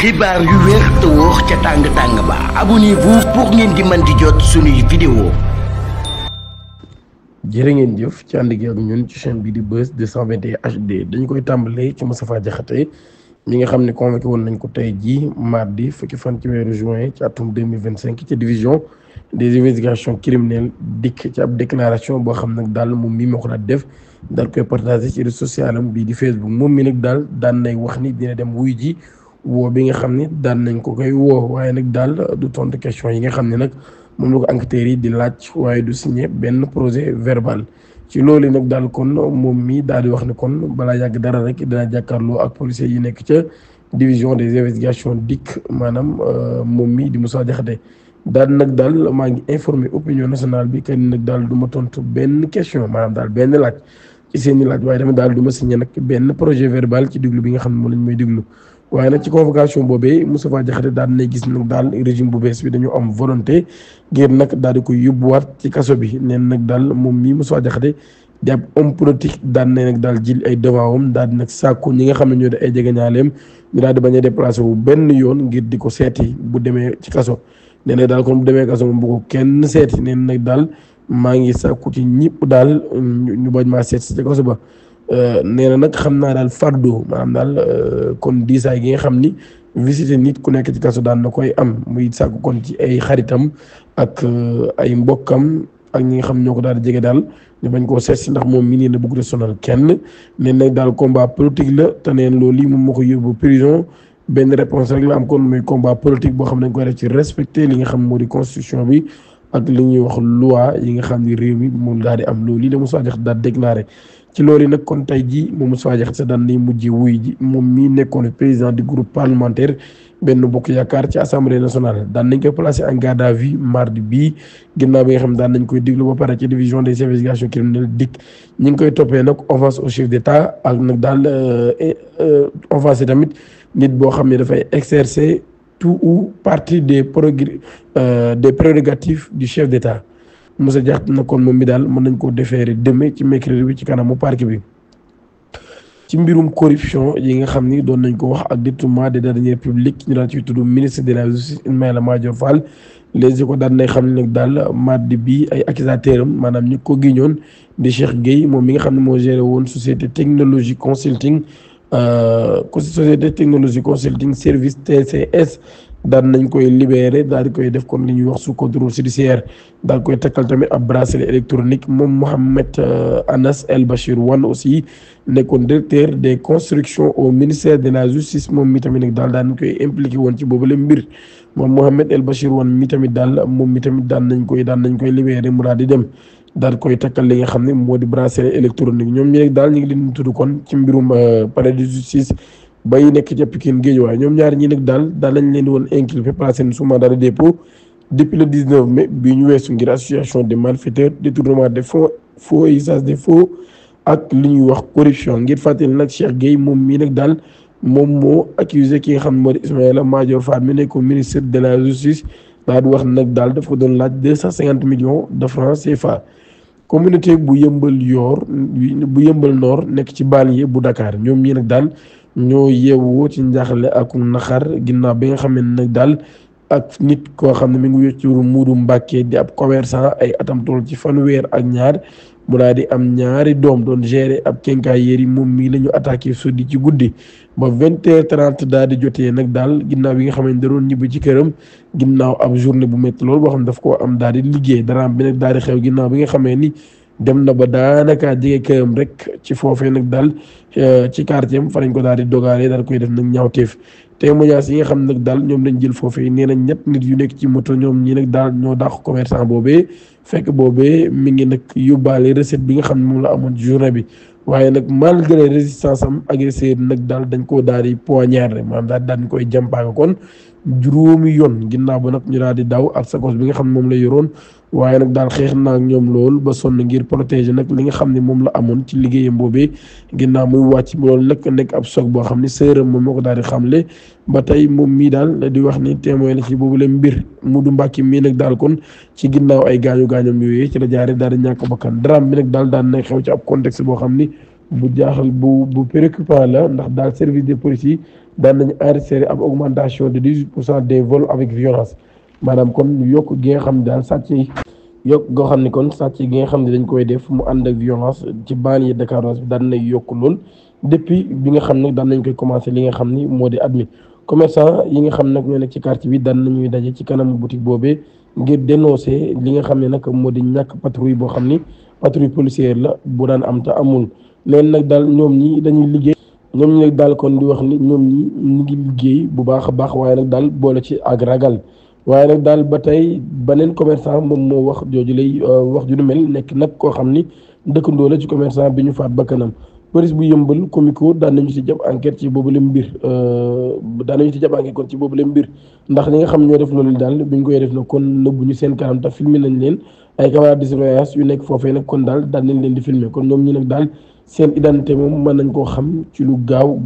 xibaar yu wér te wóor ca tàng-tàng ba abonnez-vous pour ngeen di mën di jot suñuy vidéo. jërë ngeen jëf ci ànd gi ak ñun ci chaîne bi di Buzz 221 HD dañu koy tàmbalee ci Moustapha Diakhaté mi nga xam ne convoqué woon nañ ko tey jii mardi fukki fan ci weeru juin ci atum 2025 ci division des investigations criminelles dikk ci ab déclaration boo xam nag daal moom mii moo ko daal def daal koy partagé ci réseau social am bii di Facebook moom mi nag daal daan nay wax ni dina dem wuy ji woo bi nga xam ne daan nañ ko koy woo waaye nag daal du tontu question yi nga xam ne nag moom la ko enquêteurs yi di laaj waaye du signé benn projet verbal ci loolu nag daal kon moom mii daal di wax ne kon balaa yàgg dara rek dina jàkkaarloo ak policiers yi nekk ca division des investigations dikk maanaam moom mii di Moustapha Diakhaté daal nag daal maa ngi informé opinion nationale bi que nag daal du ma tontu benn question maanaam daal benn laaj ci seen i laaj waaye tamit daal du ma signé nag benn projet verbal ci diglu bi nga xam ne moom lañ may diglu. waaye nag ci convocation boobee Moustapha Diakhaté daal nay gis nag daal régime bu bees bi dañu am volonté ngir nag daal di koy yóbbuwaat ci kaso bi neen nag daal moom mii Moustapha Diakhaté di ab homme politique daan na nag daal jël ay devaawam daal di nag sàkku ñi nga xam ne ñoo di ay jegeñaaleem ñu daal di bañ a déplacé wu benn yoon ngir di ko seeti bu demee ci kaso nee na daal kon bu demee kaso moom bu ko kenn seeti neen nag daal maa ngi sàkku ci ñëpp daal ñu bañ maa seet si ci kaso ba. nee na nag xam naa daal fardo maanaam daal kon diisaay gi nga xam ni visité nit ku nekk ci kaso daan na koy am muy sàkku kon ci ay xaritam ak ay mbokkam ak ñi nga xam ñoo ko daal di jege daal ñu bañ koo seet si ndax moom mi nii na bëgg a sonal kenn neen nag daal combat politique la te neen loolu lii moom moo ko yóbbu prison benn réponse rek la am kon muy combat politique boo xam ne dañ koy def ci respecté li nga xam moo di constitution bi ak li ñuy wax loi yi nga xam ni réew mi moom daal di am loolu lii la Moustapha Diakhaté daal déclaré ci loolu nag kon tey jii moom Moustapha Diakhaté daan nay mujjee wuy ji moom mii nekkoon président du groupe parlementaire Benno Bokk Yaakaar ci assemblée nationale daan nañ koy placé en garde à vue mardi bii ginnaaw bi nga xam daan nañ koy déglu ba pare ci division des investigations criminelles dikk ñi ngi koy toppee nag offense au chef d'État ak nag daal offensé tamit nit boo xam ne dafay exercer tout ou partie des prérogatives du chef d'État. Moustapha Diakhaté na kon moom mi daal mën nañ koo déférer demain ci mercredi bi ci kanamu parquet bi ci mbirum corruption yi nga xam ni doon nañ ko wax ak détournement des deniers publics ñu daal ci tudd ministre de la justice Ismaïla Madior Fall les ko daal nay xam ne nag daal mardi bi ay accusateurs am maanaam ñi ko giñoon di Cheikh Gueye moom mi nga xam ne moo géré woon société technologie consulting service TCS daan nañ koy libéré daal di koy def kon li ñuy wax sous contrôle judiciaire daal koy takkal tamit ab bracelet électronique moom Mohamed Anas El Bachir Wane aussi nekkoon directeur des constructions au ministère de la justice moom mi tamit nag daal daan koy impliqué woon ci boobu la mbir moom Mohamed El Bachir Wane mi tamit daal moom mi tamit daan nañ koy libéré mu daal di dem daal koy takkal li nga xam ne moo di bracelet électronique ñoom ñi nag daal ñu ngi leen tudd kon ci mbirum palais de justice bay nekk ca Pikine Guédiawaye ñoom ñaar ñi nag daal lañ leen di woon inculpé placé sous mandat de dépôt depuis le 19 mai bii ñu weesu ngir association de malfaiteurs détournement des fonds faux et usage des faux ak li ñuy wax corruption ngir fàttali nag Cheikh Gueye moom mii nag daal moom moo accusé ki nga xam ne moo di Ismaïla Madior Fall mi nekk ministre de la justice daal di wax nag daal daf ko doon laaj 250 millions de francs CFA. communauté bu yëmbal nord nekk ci banlieue bu Dakar ñoom ñii nag daal ñoo yeewoo ci njaaxle ak naxar ginnaaw bi nga xam ne nag daal ak nit koo xam ne mi ngi wécc turu Muudu Mbàkke di ab commerçant ay atam toll ci fanweer ak ñaar mu daal di am ñaari doom doon gérer ab quincaillerie moom mii la ñu attaqué suddi ci guddi ba 20h30 daal di jotee nag daal ginnaaw bi nga xam ne da doon ñibbi ci këram ginnaaw ab journée bu métti loolu boo xam ne daf koo am daal di liggéey daraam bi nag daal di xew ginnaaw bi nga xamee ni dem na ba daanaka jege këram rek ci foofee nag daal ci quartier am fa lañ ko daal di dogaale daal koy def nag ñaawteef témoignage yi nga xam nag daal ñoom lañ jël foofee nee na ñett nit yu nekk ci moto ñoom ñi nag daal ñoo dàq commerçant boobee fekk boobee mi ngi nag yóbbaale recette bi nga xam ne moom la amoon ci journée bi waaye nag malgré résistance am agresseur nag daal dañ koo daal di poignardé maanaam daal dañ koy jàmpaaka kon juróomi yoon ginnaaw ba nag ñu daal di daw ak sakos bi nga xam ne moom la yoroon waaye nag daal xeex naa ak ñoom lool ba sonn ngir protéger nag li nga xam ne moom la amoon ci liggéeyam boobee ginnaaw muy wàcc loolu nag nekk ab soog boo xam ne sëram moom moo ko daal di xamle ba tey moom mii daal di wax ni témoin la ci boobu la mbir Muudu Mbàkke mii nag daal kon ci ginnaaw ay gaañu gaañam yooyu ci la jaaree daal di ñàkk bakkan drame bi nag daal daan na xew ci ab contexte boo xam ni bu jaaxal bu préoccupant la ndax daal service de police yi daan nañu enregistré ab augmentation de 18% des vols avec violence maanaam kon yokk gi nga xam ne daal sàcc yi yokk goo xam ne kon sàcc gi nga xam ne dañ koy def mu ànd ak violence ci banlieue dakaroise bi daan nay yokk lool depuis bi nga xam ne daan nañ koy commencé li nga xam ni moo di at mi commerçant yi nga xam nag ñoo nekk ci quartier bi daan nañuy daje ci kanamu boutique boobee ngir dénoncer li nga xam ne nag moo di ñàkk patrouille boo xam ni patrouille policière la bu daan am te amul leen nag daal ñoom ñi dañuy liggéey ñoom ñi nag daal kon di wax ni ñoom ñi ñu ngi liggéey bu baax a baax waaye nag daal boole ci ak ragal waaye nag daal ba tey beneen commerçant moom moo wax jooju lay wax ju nu mel nekk nag koo xam ni dëkkandoo la ci commerçant bi ñu faat bakkanam police bu yëmbal comico daan nañu ci jàpp enquête ci boobu la mbir daan nañu ci jàpp enquête kon ci boobu la mbir ndax li nga xam ñoo def loolu daal bi ñu koy def na kon nëbbu ñu seen kanam te filmé nañ leen ay caméra de surveillance yu nekk foofee nag kon daal daan nañ leen di filmer kon ñoom ñi nag daal seen identité moom mën nañ koo xam ci lu gaaw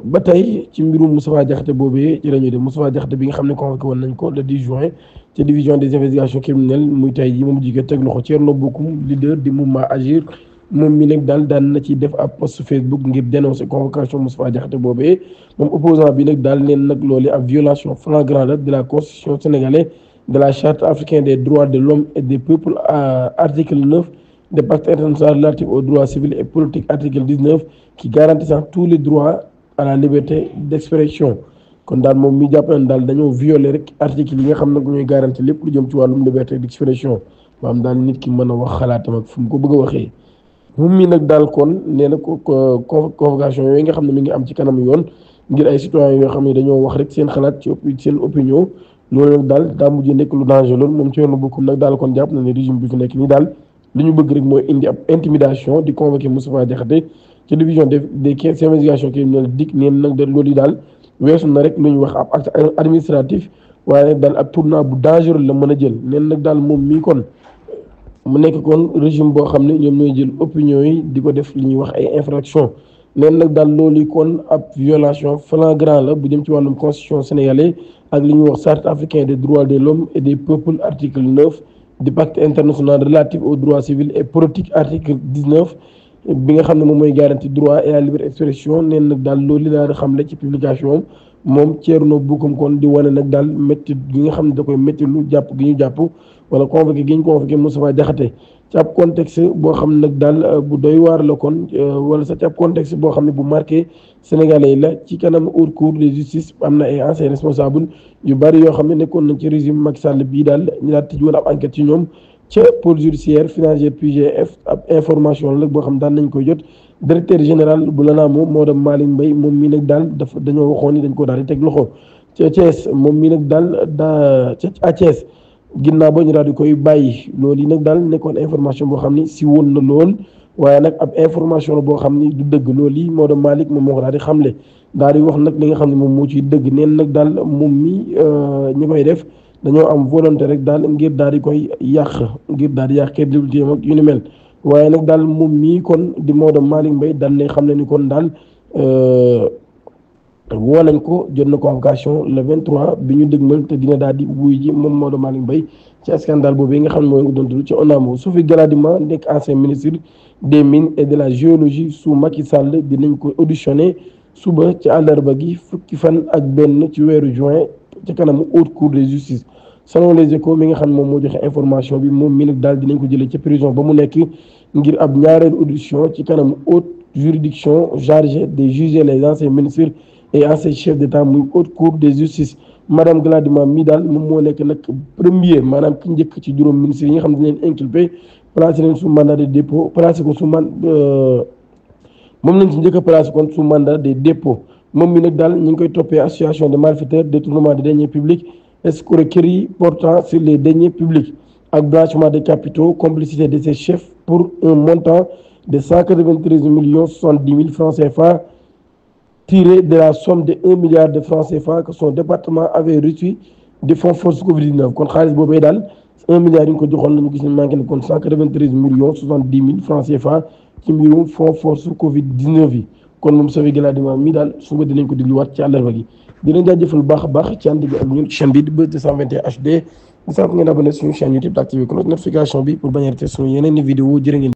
ba tey ci mbirum Moustapha Diakhaté boobee ci la ñuy def Moustapha Diakhaté bi nga xam ne convoqué woon nañ ko le 10 juin ci division des investigations criminelles muy tey ji moom jigéen teg loxo Thierno Bocoum leader du mouvement Agir moom mi nag daal daan na ci def ab post Facebook ngir dénoncer convocation Moustapha Diakhaté boobee moom opposant bi nag daal neen nag loolu ab violation flagrante de la constitution sénégalaise de la charte africaine des droits de l'homme et des peuples article 9 des pactes internationaux relatifs aux droits civils et politiques article 19 qui garantissant tous les droits à la liberté d'expression kon daal moom mi jàpp na daal dañoo violer rek article yi nga xam ne ñooy garanti lépp lu jëm ci wàllum liberté d'expression maanaam daal nit ki mën a wax xalaatam ak fu mu ko bëgg a waxee moom mi nag daal kon nee na ko convocation yooyu nga xam ne mi ngi am ci kanam yoon ngir ay citoyens yoo xam ne dañoo wax rek seen xalaat ci seen opinion loolu nag daal daa mujj nekk lu danger loolu moom Thierno Bocoum nag daal kon jàpp na ne régime bi fi nekk nii daal li ñu bëgg rek mooy indi ab intimidation di convoquer Moustapha Diakhaté ci division des investigations criminelles dik neen nag da loolu yi daal weesu na rek lu ñu wax ab acte administratif waaye nag daal ab tournant bu dangereux la mën a jël neen nag daal moom mii kon mu nekk kon régime boo xam ne ñoom ñooy jël opinion yi di ko def li ñuy wax ay infraction neen nag daal loolu kon ab violation flagrant la bu jëm ci wàllum constitution sénégalaise ak li ñuy wax charte africaine des droits de l'homme et des peuples article 9 du pacte international relatif aux droits civils et politiques article 19 bi nga xam ne moom mooy garantie droit et à la liberté d'expression neen nag daal loolu daal di xamle ci publication moom Thierno Bocoum kon di wane nag daal métti gi nga xam ne da koy métti lu jàpp gi ñu jàpp wala convoqué gi ñu convoqué Moustapha Diakhaté ci ab contexte boo xam ne nag daal bu doy waar la kon wala sax ci ab contexte boo xam ne bu marqué sénégalais la ci kanam haute cour de justice am na ay anciens responsables yu bari yoo xam ne nekkoon nañ ci régime Macky Sall bii daal ñu daal tëj woon ab enquête ci ñoom ca pôle judiciaire financier PGF ab information la boo xam daan nañ koy jot directeur général bu LANAMO moo dem Malick Mbaye moom mii nag daal dafa dañoo waxoon ni dañ ko daal di teg loxo ca Thiès moom mii nag daal ca Thiès ginnaaw ba ñu daal di koy bàyyi loolu yi nag daal nekkoon information boo xam ni si woon na lool waaye nag ab information la boo xam ni du dëgg loolu yi moo dem Malick moom moo ko daal di xamle daal di wax nag li nga xam ne moom moo ciy dëgg neen nag daal moom mi ñi koy def dañoo am volonté rek daal ngir daal di koy yàq ngir daal di yàq crédibilité ak yu ni mel waaye nag daal moom mii kon di Maodo Malick Mbaye daal ne xam ne ni kon daal woo nañ ko jot na convocation le 23 bi ñu dëgmal te dina daal di wuy ji moom Maodo Malick Mbaye ci scandale boobu yi nga xam ne mooy nga doon tudd ci ONAMO Sophie Gladima nekk ancien ministre des mines et de la géologie sous Macky Sall dinañ ko auditionné suba ci àllarba gi fukki fan ak benn ci weeru juin ci kanamu haute cour de justice selon les échos mi nga xam ne moom moo joxe information bi moom mi nag daal dinañ ko jëlee ci prison ba mu nekk ngir ab ñaareelu audition ci kanamu haute juridiction chargée de juger les anciens ministres et anciens chefs d'État muy haute cour de justice madame Gladima mi daal moom moo nekk nag premier maanaam ki njëkk ci juróom ministres yi nga xam ne dañ leen inculpé placé leen sous mandat de dépôt placé ko sous moom lañ ci njëkk a placé kon sous mandat de dépôt moom mi nag daal ñu ngi koy toppee association de malfaiteurs détournement de deniers publics escroquerie portant sur les deniers publics ak blanchiment de capitaux complicité de ses chefs pour un montant de 193 millions 70 000 francs CFA tiré de la somme de 1 milliard de francs CFA que son département avait reçu du fonds force Covid-19 kon xaalis boobee daal 1 milliard yi ñu ko joxoon nañu gis ne manqué na kon 193 millions 70 000 francs CFA ci mbirum fonds force Covid-19 yi kon moom Sophie Gladima mi daal suba dinañ ko dégluwaat ci àllarba gi dinañ jaajëfal bu baax a baax ci ànd gi ak ñun ci chaîne bi di Buzz 221 HD di sant ngeen abonné suñu chaîne YouTube activé cloche notification bi pour bañ a rater suñu yeneen i vidéo jërë ngeen